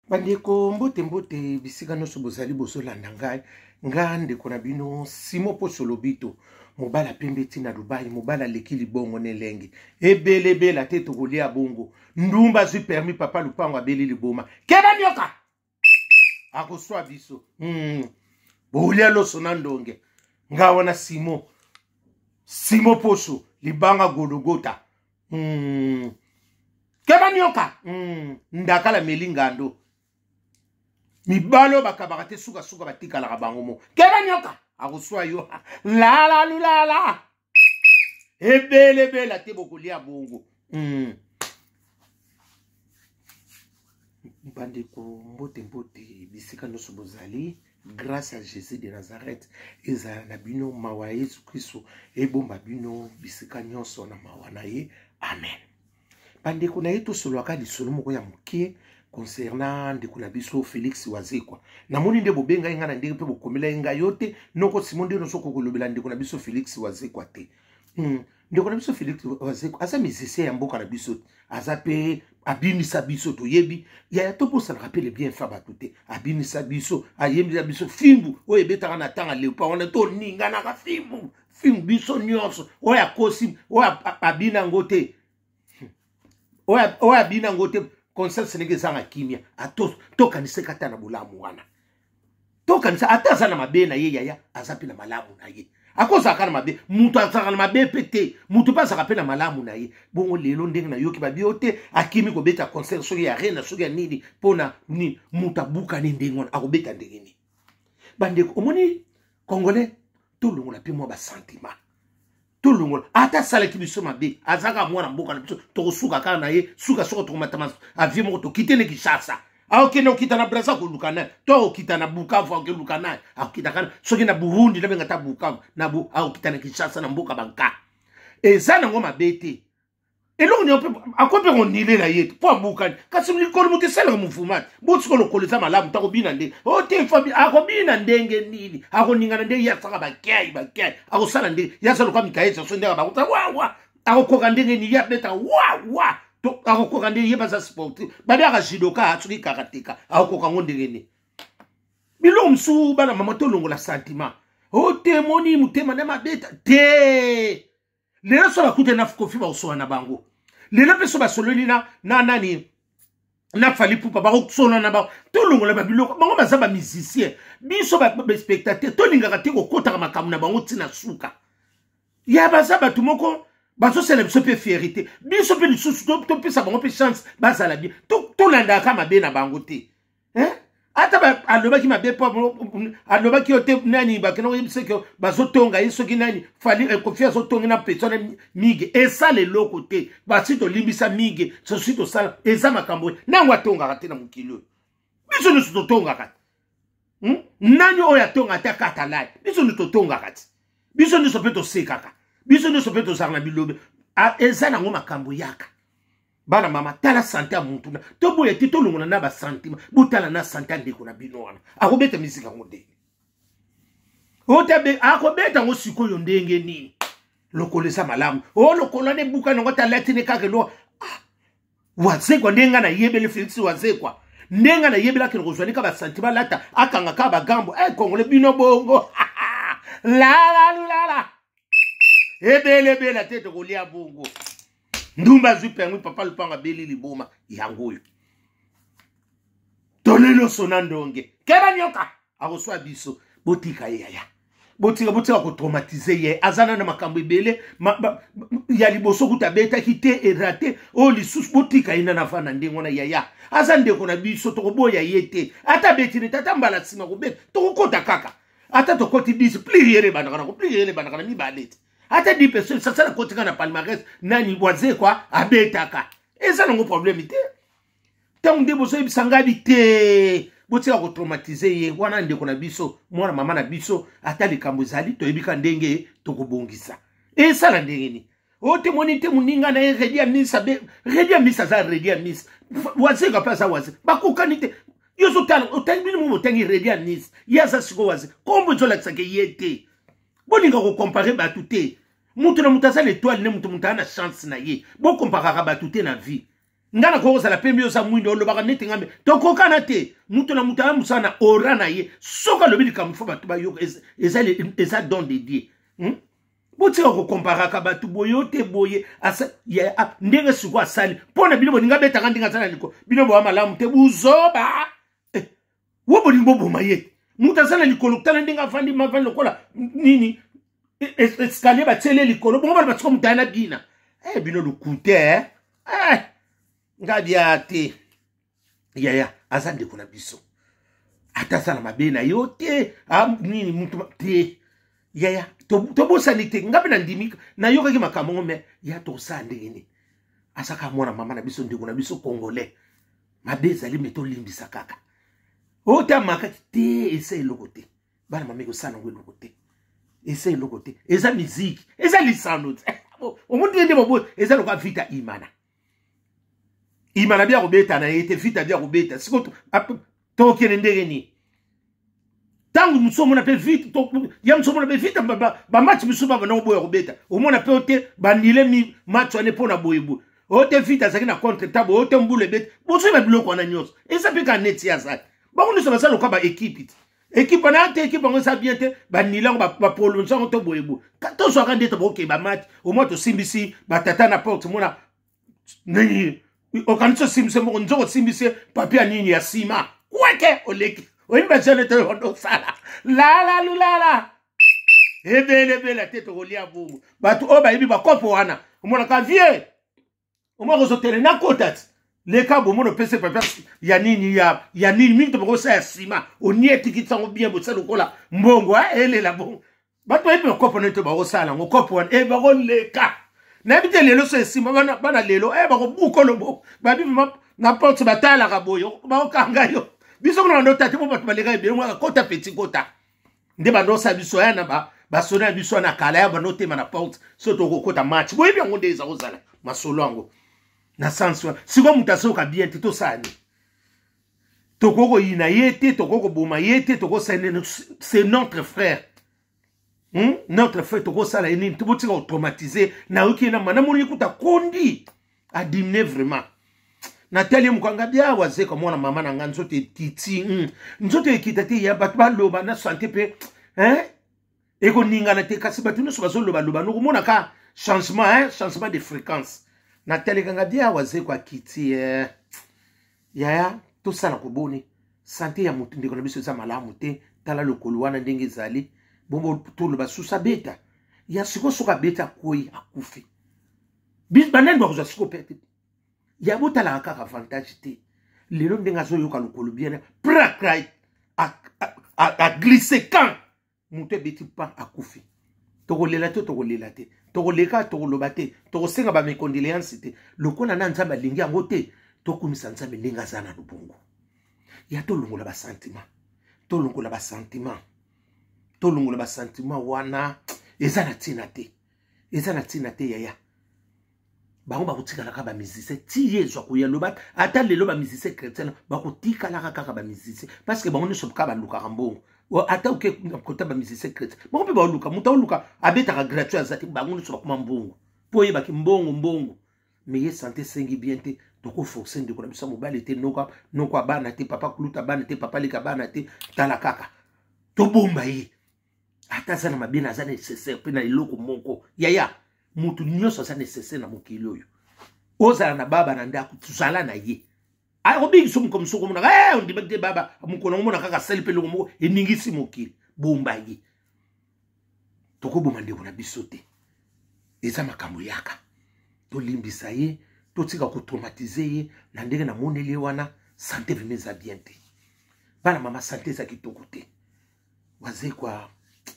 Bandeko, mbote mbote bisika nyonso bozali bozolanda ngai. Nga ndeko na bino Simo Poso Lobito, mobala pembe ti na Dubai, mobala aleki libongo na elengi ebelebela te, tokolia bongo. Ndumba azwi permis, papa lupango abeli liboma, keba nyoka akoswa biso. Bolia loso na ndonge. Nga wana Simo, Simo Poso, libanga Gologota. Keba nyoka. Ndakala meli ngando. Mibalo bakabaka te, sukasuka batikalaka bango mo. Keba nyoka akoswa yo. Lala lulala. Ebelebela te, bokolia bongo. Bandeko, mbote mbote bisika nyonso bozali. Grâce à Jésus de Nazareth ezala na bino, mawa ya Yesu Kristo ebomba bino bisika nyonso na mawa na ye. Amen. Bandeko na ye, tosolwaka lisolo moko ya moke concernant ndeko na biso Félix Wazekwa. Namoni nde bobengai ngai na ndenge mpe bokomelai ngai yo te noko Simon, nde nyonso okoki ndeko na biso Félix Wazekwa te. Ndeko na biso Félix Wazekwa aza musicien ya mboka na biso, aza mpe abimisa biso, toyebi yaya, tobosanaka mpe le bien fa bato te. Abimisa biso, ayembisa biso fimbu oyo ebetaka na ntanga leopa wana, toninganaka fimbu fimbu biso nyonso. Oyo akosi, oyo abina yango te, oyo abina yango te, conscience ndenge ezanga kimia. Tokanisaka ata na bolamu wana, tokanisa ata aza na mabe na ye, yaya aza mpe na malamu na ye. Akozalaka na mabe, moto azalaka na mabe mpe te, moto mpe azalaka mpe na malamu na ye. Bongo lelo ndenge nayoki babi yo te, akimi kobeta concert soki ya arena soki ya nini, mpona nini? Moto abukani ndenge wana, akobeta ndenge nini? Bandeko, omoni congolais, tolongola mpe mwa basentiment, tolongola. Ata asalaki biso mabe, azalaka mwana mboka na biso, tokosuka kaka na ye. Suka soko tokomata avie moko, tokite ne Kinshasa, akokende kokita na Braza koluka naye, to akokita na Bukavu akoluka naye, akokita kana soki na Burundi, nabenga ta Bukavu na bu, akokita na Kinshasa na mboka banka. Eza nango mabe te, eloko nio mpe akoki mpe konilela ye te mpo abukani, kasi likolo moto esalaka mouvement. Botika lokolo eza malamu, takobina nde o te fabi, akobina ndenge nini? Akoningana ndenge ye asaka bakei bakei, akosala ndenge ye aza lokola mikael so ndenge bakuta wawa, akokoka ndenge nini? Ye abetaka wa wa, akokoka ndenge ye baza sportif, babiyaka judoka soki karateka, akokoka ngo ndenge nini? Biloko mosusu bana mama, tolongola sentiment. O te, moni motema nde mabeta te. Lelo so bakutani na Kofi, bakosola na bango. Lelo mpe so basololi na, na nani, na Fally Pupa, bakosola na bango. Tolongola babiloko, bango baza bamusicien, biso baspectateur tolingaka te kokotaka makambo na bango ntina suka ya baza bato moko bazosala biso mpe fierité. Biso mpe lisusu topesa bango mpe chance bazala bien, tolandaka mabe na bango te. Ata alobaki mabe mpo alobaki yo te nani, bakenda koyebisa ke bazotonga ye soki nani, Fally, Kofi azotongi na peso na mige, esala eloko te. Basi tolimbisa mige, sosi tosala eza makambo nango atongaka te na mokili oyo. Biso nyonso totongaka te. Nani oyo atongaka te akata lai? Biso nyonso totongaka te, biso nyonso mpe tosekaka, biso nyonso mpe tozalaka na bilobe. Eza nango makambo yaka. Bana mama, tala sante ya mutu na toboya te, tolongola na basentima. Botala na sante ya ndeko na bino wana, akobeta misika yango ndenge otabe, akobeta yango sikoyo ndenge nini? Lokolo eza malamu, o lokolo wana ebuka nango, ata alati ne kaka eloko. Ah, Wazekwa, ndenge ngai nayebeli Félix Wazekwa, ndenge ngai nayebeli akende kozwa nika basantima, alata akanga kaka bagambo. Eh, kongole bino bongo lalalulala ebelebela te, tokolia bongo. Ndumba azwi permis, papa lupango abeli liboma, yango oyo tolelo sona ndonge. Keba nyoka akoswa biso. Botika ye yaya, botika, botika kotraumatize ye. Aza nana makambo ebele ya liboso kuta abetaki te, erate oyo lisusu. Botika ye nana afanda ndenge wana yaya, aza ndeko na biso, tokoboya ye te. Ata abeti nete, ata mbala nsima kobeta, tokokota kaka. Ata tokoti 10, pluriel ebandaka na ko, pluriel ebandaka na mibale te. Ata 10 personnes sasa nakotika na palmarès nani Wazekwa abetaka, eza nango problème te. Ntango nde bozoyebisa ngai te, botika kotraumatize ye wana, ndeko na biso, mwana mama na biso. Ata likambo ezali, toyebi ka ndenge tokobongisa. Esala ndenge nini? Oyo te moni te, moninga na ye Redi ya Miss abe, Redi ya Miss aza Redi ya Miss, Wazeka mpe aza Waze, bakokani te. Yo ozotala, otangi bino mo botangi Redi ya Miss, ye aza sikoyo Waze, kombo ezolakisaka ye te. Bolinga kokompare bato te, moto na moto aza na étoile ne, moto moto aza na chance na ye. Bokomparaka bato te na vie. Nga nakoki kozala pembe, oza mwindo, olobaka neti nga, me tokokana te. Moto na moto aya mosala na ora na ye. Soki alobi likambo, fo bato bayoka. Eza don de Dieu, Botika kokomparaka bato boye o te boye ndenge sikoyo asali mpo na bino. Bolingi abetaka ndenge aza na liko, bino boya malamu te, buzoba eh, wo bolingi boboma ye. Moto aza na likolo, tala ndenge avandi, mavandi lokola nini, escalier batieli ye likolo bongo. Bana basiko moto aya na bina eh, bino lokute eh? Eh, nga bia te yaya, aza ndeko na biso, ata asala mabe na yo te, nini mutu te yaya, tobosani te. Nga mpe nandimi, nayokaki makambo ngo, me ya tosala ndenge nini? Azaka mwana mama na biso, ndeko na biso congolais. Mabe ezali, me tolimbisa kaka. Oyo te amakaki te, esa eloko te. Bana mama, ekosala yango eloko te, esa eloko te. Eza miziki, eza lisano te. Omoni te nde bobo eza lokola Vita Imana. Imana bia kobeta na ye te, Vita bia kobeta. Siko tokende ndenge nini? Ntango mosusu omona mpe vite ya mosusu omona mpe vite bamatch mosusu babanda koboya kobeta. Omona mpe ote banile match wana mpo na boyeboye, oyo te vite azalaki na contre ta boye, oyo te mbula ebeti. Bozoyeba biloko wana nyonso eza mpe kaka neti azali. Bango nyonso baza lokola baekipe te, ekipe wana te, ekipe yango eza bien te, banile yango, baprolonge yango to boyeboye. Tozwaka nde tobokei bamatch, omoi tosimbisi batata na porte. Mona nini, okanisi osimbisi moko nzoko, osimbisi papier ya nini ya nsima, kweke oleki. Oyebi bajene te, osala lala lulala ebele ebele te, tokolia bongo. Bato oyo bayebi bakopo wana, omonaka vie omaka ozotele na kota ti leka bomona opesi papier ya nini ya nini mingi, tobakosala ya nsima, onietikiti yango bien, bosala lokola mbongo elela bongo. Bato bayebi bakopo nini to bakosala yango kopo wana e bakoleka. Nayebi te lelo so esimba bana, bana lelo e bakobuka loboko babi na porte, batalaka boye, bakokanga yo. Biso kuna bando tate po bato baleka ebele, mwaka kota peti kota nde bando osala biso ya na basona ya biso na kala ya bando otema na porte so tokokota match. Boyebi yango nde eza kozala masolo yango na sens wana. Sikoyo moto azoyoka bien te, tosala nini? Tokoki koyina ye te, tokoki koboma ye te, tokosala nini? C'est notre frère, Notre frère, tokosala ye nini? Tobotika kotraumatise. Nayoki ye na namoni ye kuta kondi adimine vraiment. Natali ye mokanga bia wazeka mwana mama na nga, nzoto ekiti, Nzoto ekita te ya bato baloba na sante mpe, hein? Ekoningana te, kasi bato nyonso bazolobaloba, nokomona ka changement, hein? Changement de fréquence. Natalekanga bia wazeko akiti, eh. Yaya, tosala koboni sante ya motu ndeko na biso eza malamu te. Tala lokolo wana ndenge ezali bongo, toloba susu abeta ya sikoyo. Soki abeti, akwei, akufi, banani bakozwa sikoyo perte ya? Botalaka kaka avantage te. Lelo ndenge azoyoka lokolo bien, prakra aglisse quand moto ebeti pan, akufi. Tokolela te, tokolela te, tokoleka, tokoloba te, tokosenga bamecondoléance te. Lokola na Nzambe alingi yango te, tokumisa Nzambe ndenge aza na lobongo ya. Tolongola basentiment, tolongola basentiment, tolongola basentiment wana eza na ntina te, eza na ntina te yaya. Bango bakotikalaka bamusicien ti ye ezwa koya. Loba ata lelo, bamusicien chrétien bakotikalaka kaka bamusicien, parce que bango nyonso kaka balukaka mbongo. Ata oke kota bamusicien chrétien, bango mpe baoluka. Moto aoluka abetaka gratuit aza te. Bango nyonso bakoma mbongo mpo oyebaki mbongo mbongo. Me ye sante esengi bien te, tokoforce ndeko na biso ya mobali te, noko noko abana te, papa kuluta abana te, papa leka abana te. Tala kaka, tobomba ye ata aza na mabe, na aza nécessaire mpe na eloko moko. Yaya, moto nyonso aza nécessaire na mokili oyo. Ozala na baba na ndako, tozala na ye, akobikisa mokolo mosusu. Okomonaka eh, ondimaki te baba, mokolo yango omona kaka asali mpe eloko moko eningisi mokili. Bomba ye, tokoboma ndeko na biso te. Eza makambo yaka, tolimbisa ye, totika kotraumatize ye na ndenge namoneli ye wana. Sante vraimen eza bien te, bana mama, sante eza kitoko te. Wazekwa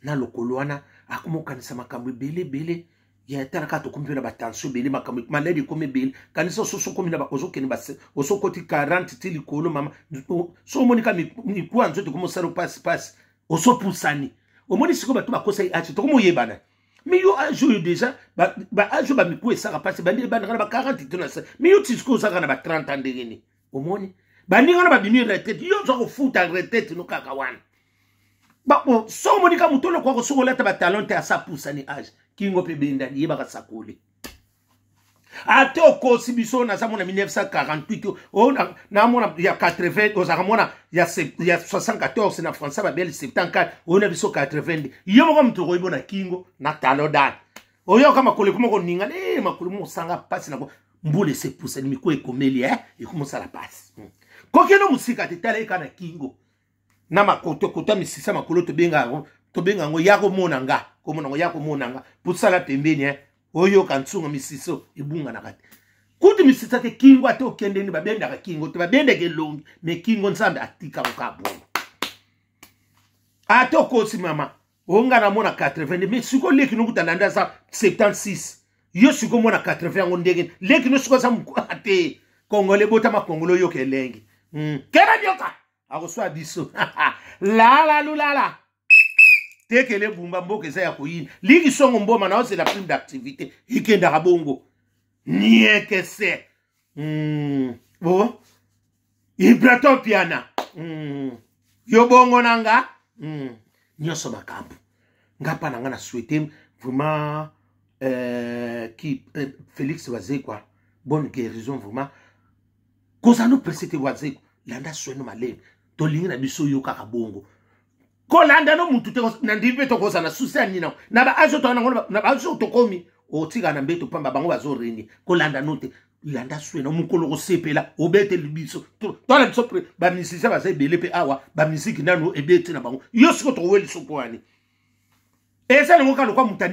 na lokolo wana akoma kokanisa makambo ebele ebele ya tala kaka. Tokomi mpe na batension ebele, makambo maladi ekomi ebele. Kanisa soso okomi na ozokende, osokoti 40 ti likolo mama. So omoni ka mikuwa nzoto ekomi osala pasi pasi, osopusani. Omoni sikoyo bato bakosaki age, tokomi oyebana. Me yo age oyo deja, baage oyo bamikuwa esaka mpasi, bandi ebandaka na ba 40 to na se. Me yo ti sikoyo ozaka na ba 30 ans, ndenge nini? Omoni baninga na babimi retraite, yo oza kofuta retraite no kaka wana. So omoni ka moto olokwa kosoki olata batalon te, asa pusani age, kingo mpe bendani, yebaka sakoli. Ata okosi biso, naza mona 1948, oyo namona ya 80, ozalaka mona ya 74 na français babeli 74, oyo na biso 80. Yo moko moto okoyibo na kingo na talo date, oyoka makolo ekoma koninga, e makolo mosanga mpasi na mbula esepusani, miko ekomeli, e ekomosala mpasi. Kokende mosika te, tala eka na kingo na makoto kota misisa makolo, tobenga yango, tobenga yango ya komona nga, komona yango ya komona nga, pusala pembeni, eh oyoka nsunga misiso ebunganaka te, kutu misisa te, kingo ate okende nini, babendaka kingo te, babendaka elongi me kingo Nzambe atika oka bongo. Ata okosi mama, onga namona 80, me sikoyo leki nokuta landa aza 76, yo sikoyo mona 80 yango ndenge leki no sikoyo aza mokwa te. Kongole botama kongole, oyoka elengi. Keba nyoka akoswa biso lala lulala tekele bumba, mboka eza ya koyina liki songo mboma na ozela prime d'activité ekendaka bongo niekese. Bo Ibrato Piana, yo bongo na nga, nyonso makambo nga mpa na nga na souhaite vraiment qui Félix Wazekwa bonne guérison vraiment. Kozala no presse te, Wazekwa, landa soino malemi, tolingi na biso yo kaka bongo, kolanda no mutu te. Na ndimi mpe tokozala na susi ya nini na baage oyo nango, na baage oyo tokomi otikala na mbeto pamba, bango bazorenie. Kolanda no te, landa swena, mokolo kosepela obeteli biso, tala biso bamusicien baza ebele mpe awa bamisiki nanu ebeti na bango, yo siko tokoweli so mpo wani eza nango kaka lokwa moto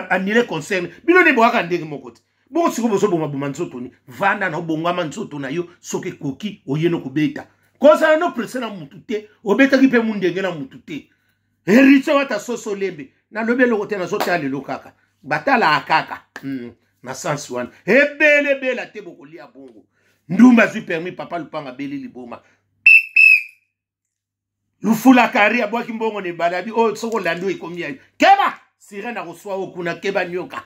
anile concerne bino nde boyaka ndenge moko te. Bongo sikoyo bozobomaboma nzoto ni vanda na obongama nzoto na yo, soki ekoki oye no kobeta, kozala no presse na mutu te, obetaki mpe mundenge na mutu te. Héritier Wata soso lembe, nalobi eloko te, nazotala lelo kaka batalaka kaka na sense wana ebelebela te, bokolia bongo. Ndumba azwi permis, papa lupanga abeli liboma, lufula kari abwaki mbongo na ebale, abi oyo soki olandi oyo ekomi yayo, keba sirene akoswa oyo kuna, keba nyoka,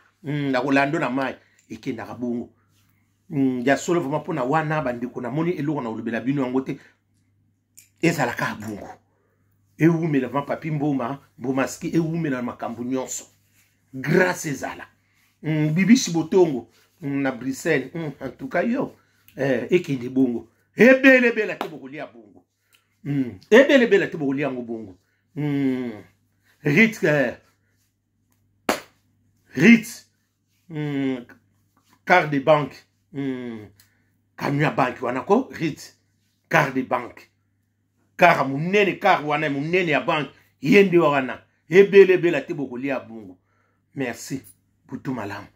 akolando na mai, ekendaka bongo. Ya solo vraiment mpona wana bandeko, namoni eloko na kolobela bino yango te, ezalaka bongo, ewumela vraiment. Papi Mboma Mbomaski, ewumela na makambo nyonso, grâce ezala. Bibisi Botongo, na Bruxelles, en tout cas yo, ekende bongo, ebelebela te, bokolia bongo. Ebelebela te, bokolia yango bongo. Rit, rit, carte de banque, camion ya banque wana ko rit, carte de banque, kara monene, kare wana monene ya banque, ye nde wana, ebelebela te, bokolia bongo. Merci, butu malamu.